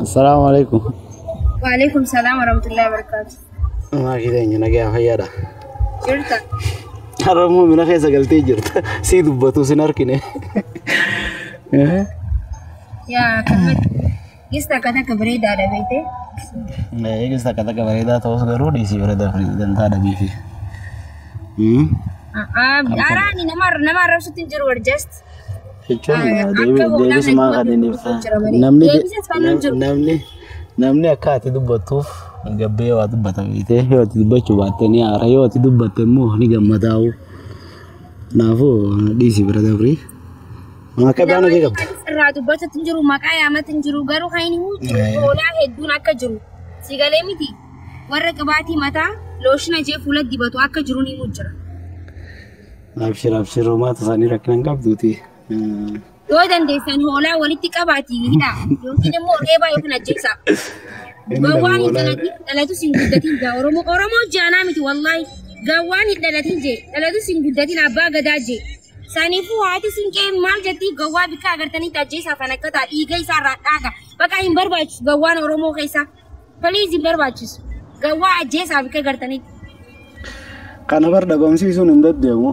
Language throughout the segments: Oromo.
Assalaamu alaikum. Waalaikum salaam warahmatullahi wabarakatuh. Maakii teenya nagaa fayyaadha. Jirta. Har'a immoo mina keessa galtee jirta. Sii dubbatu sin harkine. Yaa kalmatti. Gis takka takka bareedaadha beekte. Eegis takka takka bareedaa ta'us garuu dhiisii bira dafrii dantaa dhabiifi. Araani nama arrabsutti hin jiru just. Jechuun Akka hoolaa deebisumaa kan inni dubbatu jira malee. Namni Deebisas kan hin jiru. namni akka ati dubbattuuf gabbee waa dubbata beekte, yoo ati dubbachuu baatte ni aara, yoo ati dubbatte immoo ni gammadaa'u. Kanaafuu dhiisii bira dafrii. Akka biraa nagee qabda. Irraa dubbatutti hin jiru, maqaa yaamatti hin jiru, garuu kan inni jiru hoolaa hedduun akka jiru. Sigalee miti warra qibaatii mataa looshina jee fuula dibatu akka jiru ni jira. Abshir abshir, homaata isaanii rakkina hin qabduuti. Yoo dandeessan hoolaa walitti qabaatii hidhaa yookiin immoo reebaa yookiin ajjeesaa. Gawwaan hin dhalatin dhalatus hin guddatin jaa Oromoo. Oromoo jaanaa miti wallaahi. Gawwaan hin dhalatin jee dhalatus hin guddatin abbaa gadaa jee. Saniifuu haati sinqee maal jettii gawwaa bikka agartanitti ajjeesaa kan akka ta'a dhiiga isaa irraa dhaaga. Bakka hin barbaachisu gawwaan Oromoo keessaa. Please, hin barbaachisu. Gawwaa ajjeesaa bikka agartanitti. Kana bar dhabamsiisuun hin danda'amu.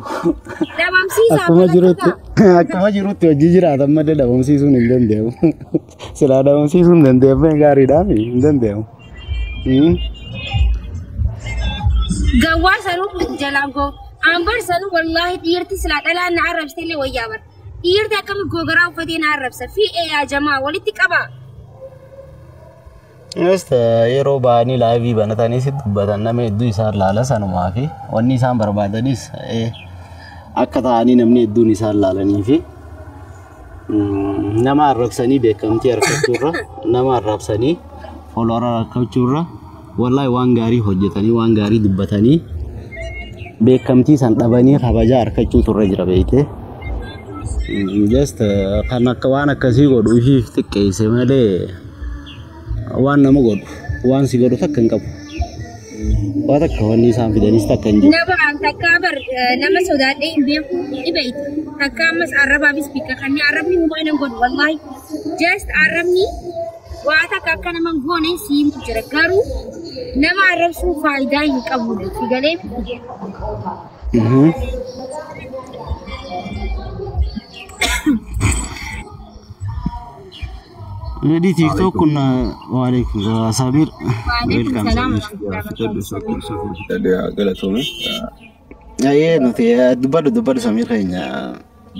Dhabamsiisaa Akkuma kan akka jirutti ta'a. akkuma jirutti hojii jiraatan malee dhabamsiisuun hin danda'amu. Silaa dhabamsiisuun hin danda'amne gaariidhaaf hin danda'amu. Gawwaa sanuu jalaan goo. Ambar sanuu wallaahi dhiirti silaa dhalaan na arrabsite illee wayyaa bar. Dhiirti akkami gogaraa uffatee na arrabsa. Fi yaa jamaa walitti qabaa. Just yeroo ba'anii live banatanii si dubbatan nama hedduu isaan laala sanumaa fi wanni isaan barbaadanis akka ta'anii namni hedduun isaan laalanii fi nama arrabsanii beekamtii argachuurra, nama arrabsanii follower argachuurra, wallahi waan gaarii hojjetanii waan gaarii dubbatanii beekamtii san dhabanii kabajaa argachuu turre jira beekte. Just kan akka waan akkasii godhu ifiif xiqqeesse malee waan nama godhu waan si godhu takka hin qabu. Waa takka wanni isaan fidanis takka hin jiru. Nama takkaa bar nama sodaadhee hin beeku ni beekti. Takka ammas arrabaafis bikka kanneen arrabni humaa nan godhu wallaahi. Just arrabni waa takka akka nama hin goone siimu jira, garuu nama arrabsuu faayidaa hin qabu. Galee. Ready TikTok kun. Waalaikum salaam Samir. Waalaikum Welcome salaam. Samir. Galatoome. Ayyee, nuti dubbadhu dubbadhu Samir keenya.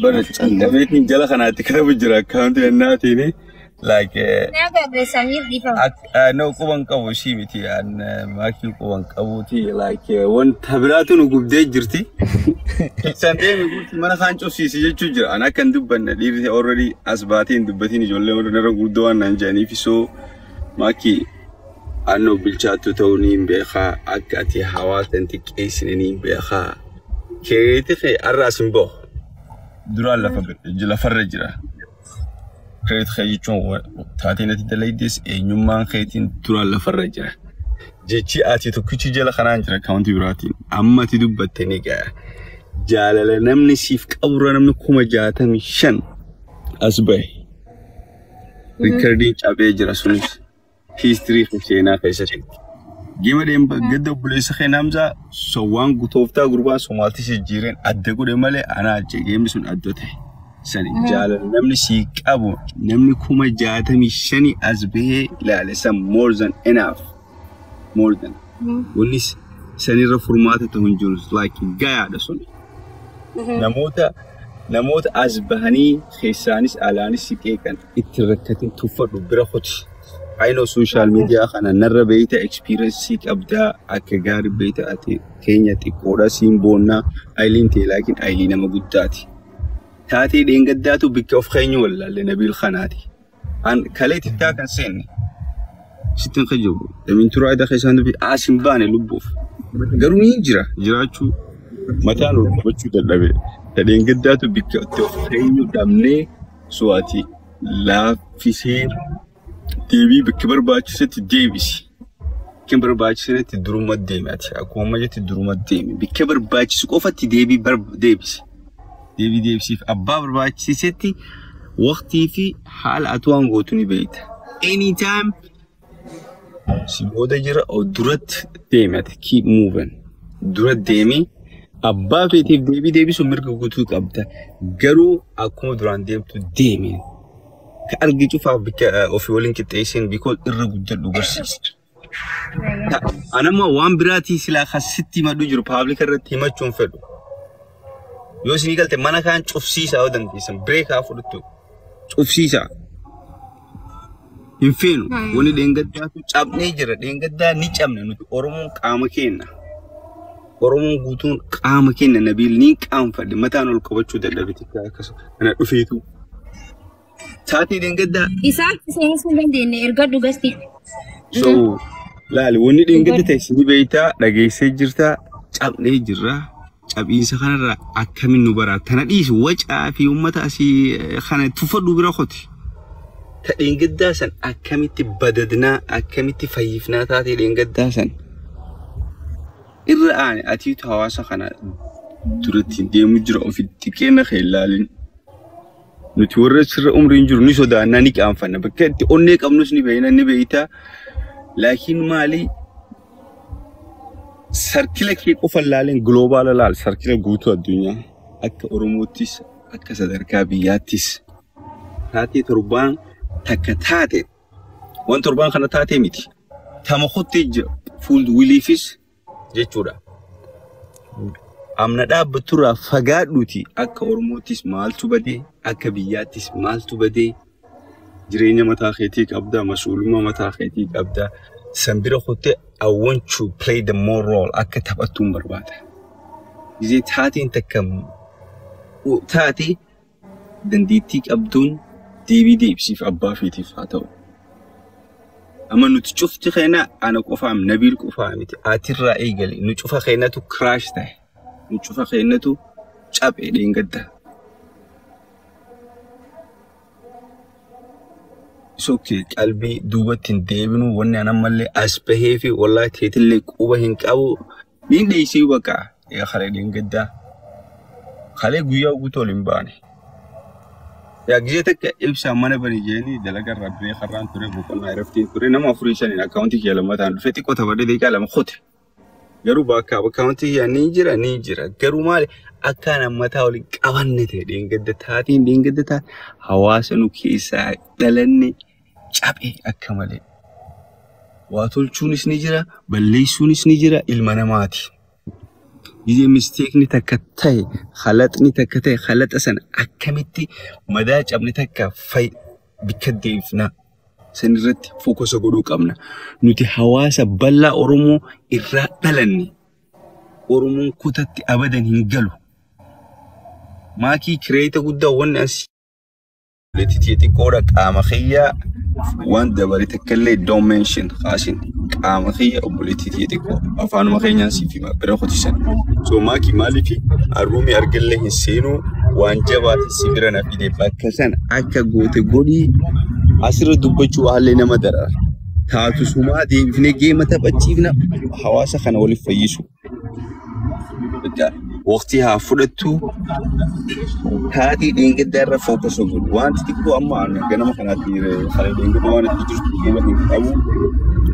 Bara dabeetiin jala kanaatti katabu jira akkaawuntii ennaatiin like Naga Samir dhiifama. No, quban qabu ishii miti, an maakii quban qabuuti, like wanta biraatu nu gubdee jirti. Isaan deemi guutti mana kaan cufsiisi jechuu jira. An akka hin dubbanne dhiirri already as baatee hin dubbatin, ijoollee warra narra guddoo waan naan jedhaniif. So maakii annoo bilchaattu ta'uu ni hin beekaa, akka ati hawaasa hin xiqqeessine ni hin beekaa. Keeti kee har'a as hin bahu. Duraan lafa lafarra jira. Keeti kee jechuun taateen ati dalaydees eenyummaan keetiin duraan lafarra jira. Jechi ati tokkichi jala kanaan jira akkaawuntii biraatiin. Amma ati dubbatte ni ga'a. Jaalala namni siif qaburra namni 65,000 as bahe. Riikardiin cabee jira sunis. History seenaa keessatti. Gima deemba gadda obboleessa kee Hamzaa sowwaan tooftaa gurbaan Somaaltii jijjiireen adda godhe malee anaa achi geemni sun adda ta'e. Sani jaalala namni sii qabu namni 65,000 as bahee ilaale san more than enough. More than. Wanni sanirra furmaata ta'u hin jiru, like gayaadha sun. Namoota as bahanii keessaanis alaanis si qeeqan itti rakkatin, tuffadhu, bira kuti. I know social media kana narra beeyta, experience qabdaa, akka gaarii beeyta. Ati keenya xiqqoodha, siin boonnaa ayiliin ta'e, laakiin ayilii nama guddaati. Taatee dheengaddaatu bikka of keenya wallaalle Nabiil kanaati. An kalee xiqqaa kan seenne. Sittin kajabu. Damiin turaa ida keessaan dubbi as hin baane lubbuuf. Garuu ni jira jiraachuu mataan ol qabachuu dadhabe. Dheengaddaatu bikka itti of keenya dhabnee su'aati laaffisee deebii bakka barbaachisetti deebisi. Bakka barbaachisetti duruma deemi ati. Akkuma amma jetti duruma deemi. Bakka barbaachisu qofatti deebii deebisi. Deebii deebisiif abbaa barbaachisetti waqtii fi haala ati waan gootu ni beekta. Anytime si booda jira o duratti deemi ati keep moving. Dura deemi abbaa feetiif deebii deebisuu mirga guutuu qabda. Garuu akkuma duraan deemtu deemi. Ka argi cufaaf bikka ofii waliin qixxeessin because irra guddadhu barsiisa. Anamma waan biraatii silaa kasitti himadhu jiru public irratti himachuun fedhu. Yoo isinii galte mana kaan cufsiisaa yoo dandeessan break haa fudhattu. Cufsiisaa. Hin feenu. Wanni dheengaddaatu cabnee jira. Dheengaddaa ni cabne nuti Oromoon qaama keenna. Oromoon guutuun qaama keenna Nabiil ni qaanfadhe mataan ol qabachuu dadhabe xiqqaa akkasuma kana dhufeetu. Saatii dheengaddaa. Isaan seenuu hin dandeenye erga dhugasti. So laali wanni dheengadda ta'e ni beektaa dhageessee jirtaa cabnee jirra. Cabiinsa kanarraa akkamiin nu baraa tana dhiisu wacaa fi uummata asii kana tuffadhu bira qoti. Ta dheengaddaa san akkamitti badadnaa akkamitti fayyifnaa taatee dheengaddaa san irra aane atiitu hawaasa kana duratti deemu jira ofitti kenna kee ilaalin. Nuti warra sirra umriin jiru ni sodaannaa ni qaanfanna bakka itti onnee qabnus ni beekna ni beektaa laakiin maali sarkila kee qofa ilaaleen global laal sarkila guutuu addunyaa akka Oromoottis akka sadarkaa biyyaattis taatee torbaan takka taate waan torbaan kana taatee miti tama kottee jira fuulduriifis jechuudha. Amna dhaabbaturraa fagaadhuuti akka Oromoottis maaltu badee akka biyyaattis maaltu badee jireenya mataa keetii qabdaa masuulummaa mataa keetii qabdaa san bira kottee I want to play the more role akka taphattuun barbaada. Gizee taateen takka taate dandeettii qabduun deebii deebisiif abbaa feetiif haa ta'u. Amma nuti cufti keenya ana qofaam Nabiil qofaa miti atirraa eegale nu cufa keenyatu crash ta'e nu cufa keenyatu caphee dheengadda. It's okay qalbii duubatti hin deebinu wanni an ammallee as bahee fi wallaahi teetillee quba hin qabu niin dheessee baqa kalee dheengaddaa kalee guyyaa guutuu ol hin baane. Yaa gizee takka ibsaan mana bani jeeni dalagaa irraa biree karraan ture boqonnaa irratti ture nama afurii shaniin akkaawuntii kiyya lammataan dhufe xiqqoo taphadhee daqiiqaa lama qote. Garuu bakka akkaawuntii kiyya ni jira ni jira garuu maali akka mataa waliin qabanne ta'e dheengadda taateen dheengadda taate hawaasa nu keessaa dhalanne caphee akka malee. Waa tolchuunis ni jira balleessuunis ni jira ilma namaati. Gizee mistake ni takka ta'e halaxni takka ta'e halaxa sana akkamitti madaa cabne takka bikka deebifnaa san irratti focus godhuu qabna. Nuti hawaasa bal'aa Oromoo irraa dhalanne Oromoon kutatti abadan hin galu. Maakii kireeta guddaa wanni as xixiqqoodha qaama kiyyaa waan dabale takka illee don't mention kaasin qaama kiyya obboleettii xixiqqoo afaanuma keenyaan siif hima bira qotisan. So maakii maaliif arruumii argallee hin seenuu waan jabaate si bira na fide bakka sana akka goote godhii asirra dubbachuu haallee nama darara. Taatu sumaa deebifnee geema taphachiifna hawaasa kana waliif fayyisu. Waqtii haa fudhattu taatii dheengaddaa irra focus godhu. Wanti xiqqoo amma ganama kanaatti kalee dheengaddaa waan itti jirtu quba hin qabu.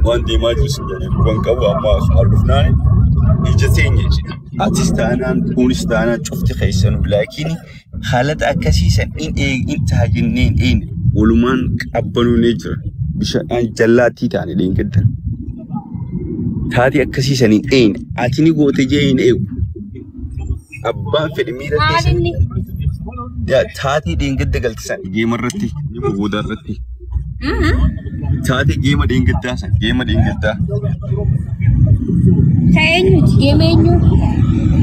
Waan deemaa jirus quba hin qabu amma hordofnaan ija teenya jedha. Atis taanaan kunis taanaan cufti keessanuu laakiin haalata akkasiisan in ta'a jennee hin eegne walumaan qabbanuu ni jira. Bishaan jallaattii taane dheengadda. Taatii akkasiisan hin eegne ati ni goote jee hin eegu. Abbaan fedhe miira keessa. Maalinni Yaa taatii dheengadda galtisan geema irratti geema boodaa irratti. Taatii geema dheengaddaa san geema dheengaddaa. Ka eenyuti? Geema eenyu?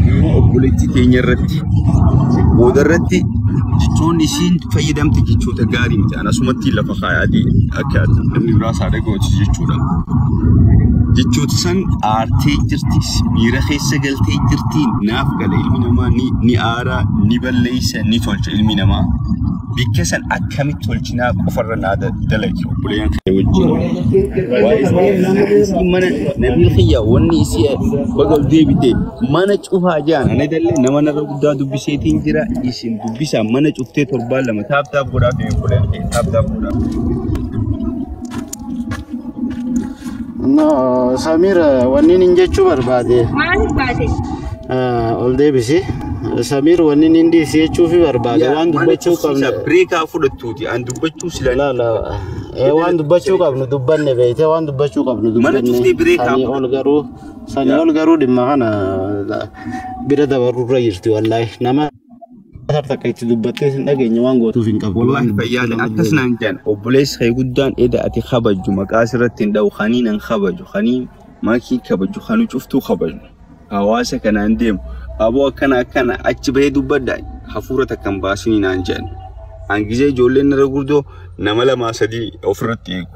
Geema obboleettii keenya irratti booda irratti jechoonni isiin fayyadamte jechoota gaarii miti. Ani asumatti lafa kaayaatii akka namni biraa isaa dhaga'uuti jechuudha. Jechoota san aartee jirti, miira keessa galtee jirti, naaf gala ilmi namaa ni aaraa, ni balleessa, ni tolcha ilmi namaa. Bikka san akkamitti tolchinaa qofarra naa dalage obboleeyyan kee wajjin. Waa'ee isii mana Nabiil kiyya wanni isii baga ol deebite mana cufaa jaan ana dallee nama narra guddaa dubbiseetiin jira isin dubbisaa mana cuftee torbaan lama tap tap godhaa fi obboleeyyan kee tap tap godhaa. No, Samir wanni inni jechuu barbaade. Maaliif baate? Ol deebisi. Samir wanni inni dhiisi jechuufi barbaade waan dubbachuu qabnu. Break fudhattuuti. An dubbachuu sila. La waan dubbachuu qabnu dubbanne beeyte waan dubbachuu qabnu Mana dubbanne. cuftee break Sanii ol garuu sanii ol garuu dhimma kana bira dabarurra jirti wallaahi. Nama takka itti dubbattee hin dhageenye waan gootuuf hin qabdu. Wallahi fayyaadha akkas naan jedhan obboleessi kee guddaan eda ati kabaju maqaa sirratti hin dha'u kanii nan kabaju kanii maakii kabaju kanii cuftuu kabaju hawaasa kanaan deemu aboo akkana akkana achi bahee dubbadha hafuura takka hin baasinii naan jedhan hangizee ijoolleen irra gurdoo nama lamaa sadii ofirratti eegu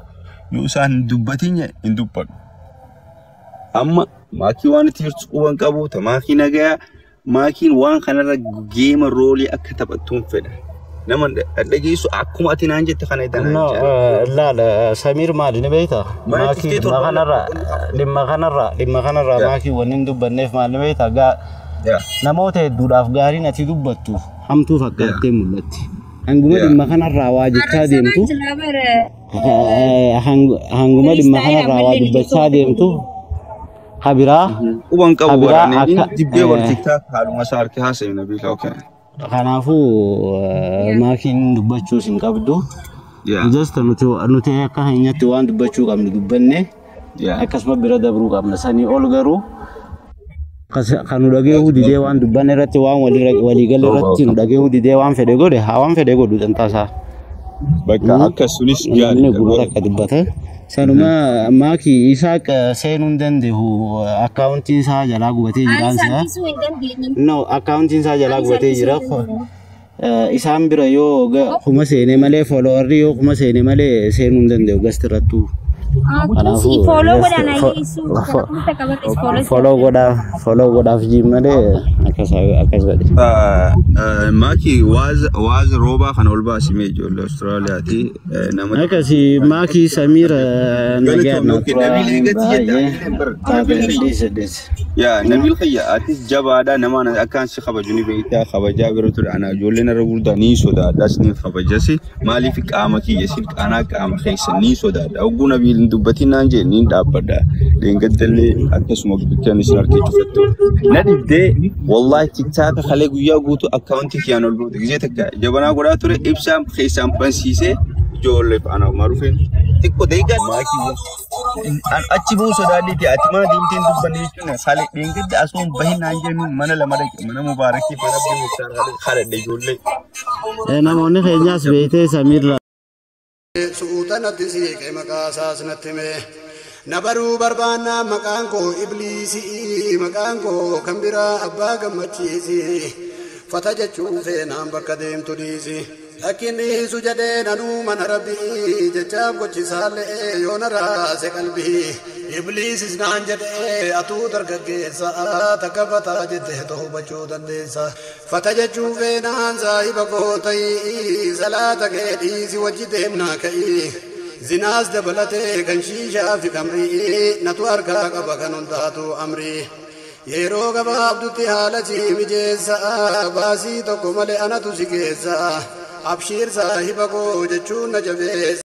yoo isaan hin dubbatin hin dubbadhu. Amma maakii waan itti jirtu quban qabu ta maakii nagayaa maakiin waan kanarra geema roolii akka taphattuun fedha. Nama dhageessu akkuma ati naan jette kana itti naan No, jedhan. laala Samir maali ni beektaa? Mana Maakii cuftee dhimma torba kanarra dhimma kanarra dhimma kanarra maakii wanni hin dubbanneef maali ni beektaa? Yaa. Namoota hedduudhaaf gaariin ati dubbattu hamtuu fakkaattee mul'atti. Hanguma dhimma kanarraa waa jechaa deemtu Arrabsamaan jira bara. hanguma dhimma Freestyle kanarraa waa ammallee ni dubbachaa deemtu habiraa Quban qabu habiraa waraanee akka inni dibbee war tiktaak haaluma isaa harki haasa'e nabiila okay. Kanaafuu maakiin dubbachuus hin qabdu. Yaa. Just nuti akka keenyatti waan dubbachuu qabnu dubbanne Yaa. akkasuma bira dabruu qabna. Sanii ol garuu kan nu dhageehuu didee waan dubbanne irratti waan waliigale irratti nu dhageehuu didee waan fedhe godhe haa waan fedhe godhu dantaa Bakka akkasumas Namni gaariidha. gurra akka dubbata. Sanuma maakii Isaaq seenuu hin danda'u akkaawuntiin isaa jalaa gubatee Ani jiraan isaa. harkisuu hin dandeenye. No, akkaawuntiin isaa jalaa Ani gubatee harkisuu jira. hin dandeenye. Isaan bira yoo kuma seene malee followerri yoo kuma seene malee seenuu hin danda'u gasti irrattuu. Akkasii follow godhaan ayyeessuu kana qabates follow. Follow godhaaf follow godhaaf jiin malee akkas akkas godhe. Maakii waaza roobaa kana ol baasimee ijoollee Awustiraaliyaati. Nama Akkasii maakii Samiir nagaa Galatoom yookiin Nabiil eegatti jedha. baay'ee dhiise dhiise. Yaa Nabiil Khayya atis jabaadha nama akkaan si kabaju ni beektaa kabajaa bira ture ana ijoolleen irra guddaa ni sodaadhas ni kabajasi maaliif qaama kiyya si qaanaa qaama keessa ni sodaadha hogguu Nabiil hin dubbatin naan jee ni dhaabbadha leengaddallee akkasuma bikkan isin harkee cufattu na dhibdee wallaahi tiktaaka kalee guyyaa guutuu akkaawuntii kiyyaan ol boote gisee takka jabanaa godhaa ture ibsaan keessaan bansiisee ijoolleef ana marufeen xiqqoo deegaa maakii an achi bu'uu sodaadhiiti ati mana deemtee hin dubbanne jechuun haala dheengadda asuun bahin naan jennu mana lama dhaqe mana mubaarakii mana abdii muktaar haadha ijoollee. Namoonni keenyaas beektee Samiir Suuta natti siiqe maqaa isaas natti hime. Na baruu barbaannaa maqaan koo Ibliisii maqaan koo kan biraa abbaa gammachiisi. Fata jechuun feenaan bakka deemtu dhiisi. Lakkin dhiisu jedhee nanuu mana rabbii jechaaf gochisaallee yoo na raase qalbii. Ibliisis naan jedhee atuu dargaggeessa takka fataa jettee to'achuu dandeessa. Fata jechuun feenaan saahiba koo ta'ii salaata kee dhiisi wajji deemnaa ka'ii. Zinaas dabalatee kan shiishaa fi kamrii natu harkaa qaba kan hundaatu amrii. Yeroo gabaabdutti haala si mijeessa baasii tokko malee anatu si geessa. Abshiir saahiba koo jechuun na jabeessa.